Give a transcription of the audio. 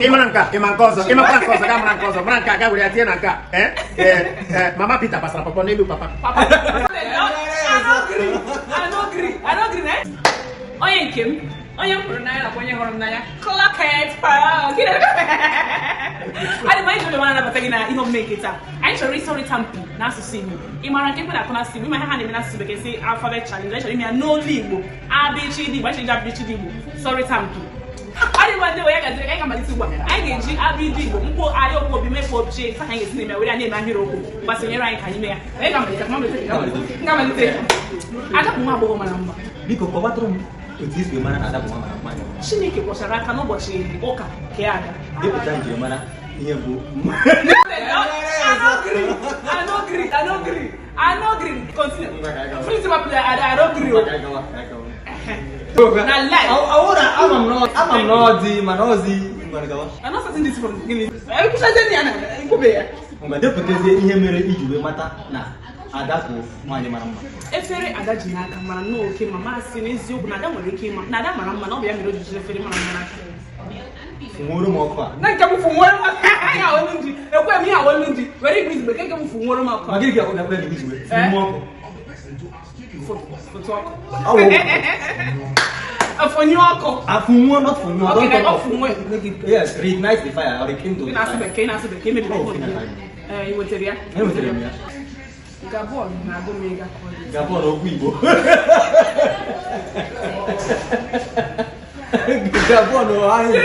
Ị mara nke a, ị ma nke ọzọ, ị makwa nke ọzọ, ga mara nke ọzọ, mara nke a, ga were ya tinye na nke a. Eh, eh, eh, Mama Peter gbasara pọpọ n'elu papa. Onye nke m, onye m hụrụ n'anya nakwa onye hụrụ m n'anya, Clocket. Adị m anyị ji mara anabata gị na ihe omume nke taa. Anyị chọrọ ịsọrịta mpi n'asụsụ Igbo. Ị mara nke ekwe na-akụ n'asụsụ Igbo, ịma ihe ha na-eme n'asụsụ Bekee si alphabet challenge. Anyị chọrọ ime ya n'olu Igbo, abịchịdị Igbo. Anyị chọrọ iji abịchịdị Igbo sọrịta mpi. Adị mma, ndị ya gaziri. Anyị ga-amalite ugbu a. Anyị ga-eji abịdị Igbo mkpụ ahịa okwu obi mekwu ochie ka anyị ga-esi na-eme were ya na-eme ahịrịokwu. Gbasonyere anyị ka anyị mee ya. Anyị ga-amalite, ga-amalite. Ada bụ nwa agbọghọ mara mma. Biko kọwatụrụ m otu i si mara na Ada bụ nwa mara mma. Chineke kwọchara aka n'ụbọchị ụka kee Ada. Depụta njirimara ihe bụ I no gree, I no gree, I no gree. Continue. Finish my play. I no gree. Na lie. Ama m na ọ dị mana ọzi ngwa. I'm not starting this from the beginning. Ekwuchazie ya na nkwube ya. Ngwa, depụtazie ihe mere iji wee mata na Ada bụ nwaanyị mara mma. Efere Ada ji n'aka mara nnọọ oke ma masị. N'eziokwu, na Ada nwere ike ịma na Ada mara mma, na ọ bụ ya mere o ji jiri efere mara mma n'aka. Fụnworo m ọkụ a. Na nke m fụnwere m ihe awolu nji ekwe m ihe awolu nji were igwe izugbe nke m fụnwere m ọkụ. Ma gịnị ka ọ ga-akpọ ya n'igwe? Fụnwuo ọkụ. Fụtụ ọkụ. Afụnye ọkụ. Afụnwuo, not fụnwuo. Okay, Don't talk. Ọfụnwe. Make it, yes, reignite the fire or rekindle Ị the na-asụ fire. Bekee, ị na-asụ bekee, mebiri. Oh, Ee, ị nwetara ya? Enwetara m ya. Gabon na-agụ m ịga college. Gabon okwu Igbo. Gabon anyị.